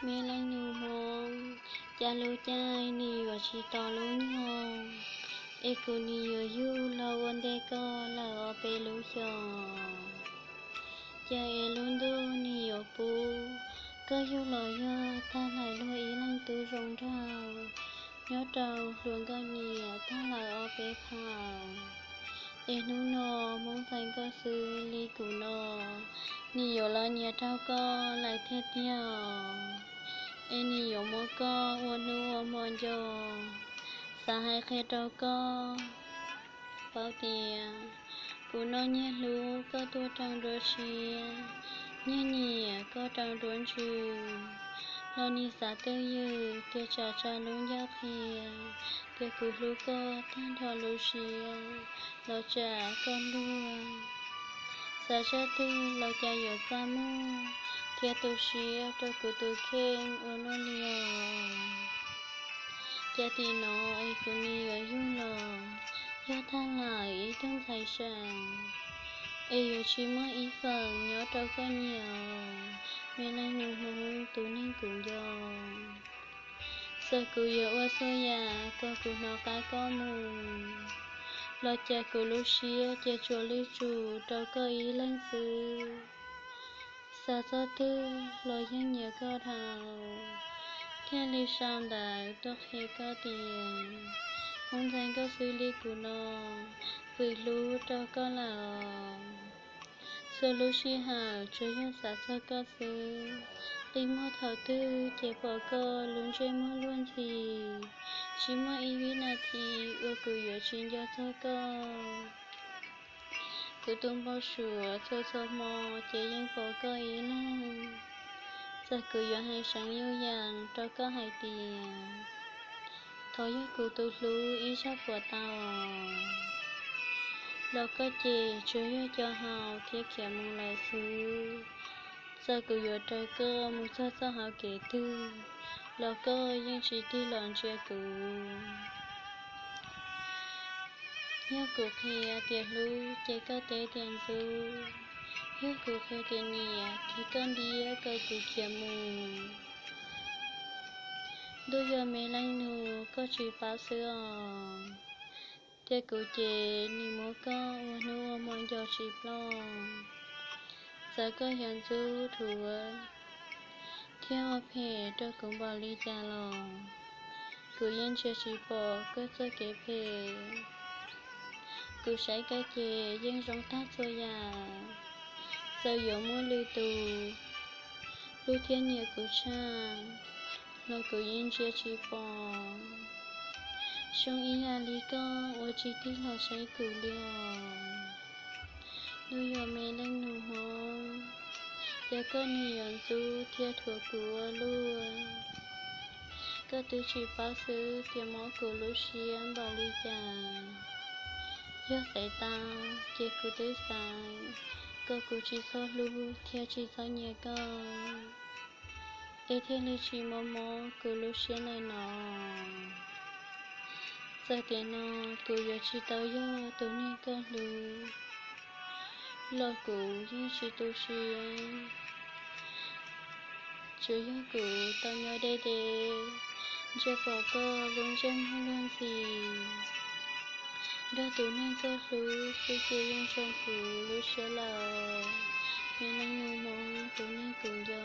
Me leej nus Hmoob, cas lub caij nim yuav tsis tos lub nyoog, es kuv nim yuav yug los ua ntej koj lawm ob peb lub xyoos. Cas es lub ntuj nim yuav pub koj yug los yog tag lawm luag ib leeg tub zoo nraug nyob rau hluas nkauj nyiam tag lawm ob peb phaum. Es hnub no Hmoob ntxhais nkauj xwb li kuv no, nim yuav los nyiam rau koj lawm tiag tiag os. Es nim yuav muab koj ua hnub ua hmo nco, xav hais qhia rau koj paub tias kuv noj nyiaj hlub koj tuaj rau nruab siab, nyiag nyiam koj rau nruab ntsws, los nim xav twj ywm tias tsam tsa lub ncauj qhia tias kuv hlub koj tag nrho lub siab, los tsam koj luag. Xav zaj twg los cas yuav txaj muag, thiab tu siab rau kuv tus kheej ua luaj li os. Cas tim no es kuv nim yuav yug los yog tag lawm ib tug ntxhais seem, es yuav tsis muaj ib feem nyob rau koj nyiam, me leej nus Hmoob tus neeg kuv nco. Txawm kuv yuav ua txhua yam kom kuv hnov qab koj mus, los cas kuv lub siab ces tsuas lwj tsum rau koj ib leeg xwb. Xav txog twg los yeej nyiam koj dhau, thiaj li sau ntawv tuaj qhia koj tias Hmoob ntxhais nkauj xwb li kuv no, vwm hlub rau koj lawm os. Txhua lub sij hawm tsuas yog xav txog koj xwb, qi muag thaum twg ces pom koj lub ntsej muag luag ntxhi, tsis muaj ib vib nas this uas kuv yuav tsis nco txog koj. Kuv tus npau suav txhua txhua hmo ces yeej pom koj ib leeg. Txawm kuv yuav hais seev yuj yees rau koj hais tias thov yog kuv tus hlub ib zag puas tau, los koj ces tsuas yog co haus thiab khiav mus lawm xwb. Txawm kuv yuav raws koj mus txog txoj hauv kev twg, los koj yeej tsis tig los ntsia kuv. Yog kuv qhia tias hlub ces koj teb tias ntxub, yog kuv qhia tias nyiam ces koj ntiab kom kuv khiav mus. Ntuj yog me leej nus koj tsis paub xwb os, tias kuv ces nim muab koj ua hnub ua hmo nco tsis ploj. Txawm koj yuav ntxub dhuav thiab ua phem rau kuv npaum li cas los kuv yeej ntsia tsis pom koj txoj kev phem. Kuv saib koj ces yeej zoo tag txhua yam, txawm yuav muaj lwm tus hlub thiab nyiam kuv tshaj los kuv yeej ntsia tsis pom. Zoo ib yam li koj uas tsis tig los saib kuv li os. Ntuj yog me leej nus Hmoob, ces koj nim yuav ntxub thiab dhuav kuv ua luaj. Koj twb tsis paub xwb tias mob kuv lub siab npaum li cas. Yog xaiv tau ces kuv twb xaiv kom kuv tsis txhob hlub thiab tsis txhob nyiam koj, es thiaj li tsis mob mob kuv lub siab ntawm no. Txawm tiam no kuv yuav tsis tau yog tus neeg koj hlub, los kuv yeej tsis tu siab. Tsuas yog kuv tau nyob deb deb, ntsia pom koj lub ntsej muag luag ntxhi, nrog tus neeg koj hlub xwb ces yeej zoo kuv lub siab lawm, me leej nus Hmoob tus neeg kuv nco.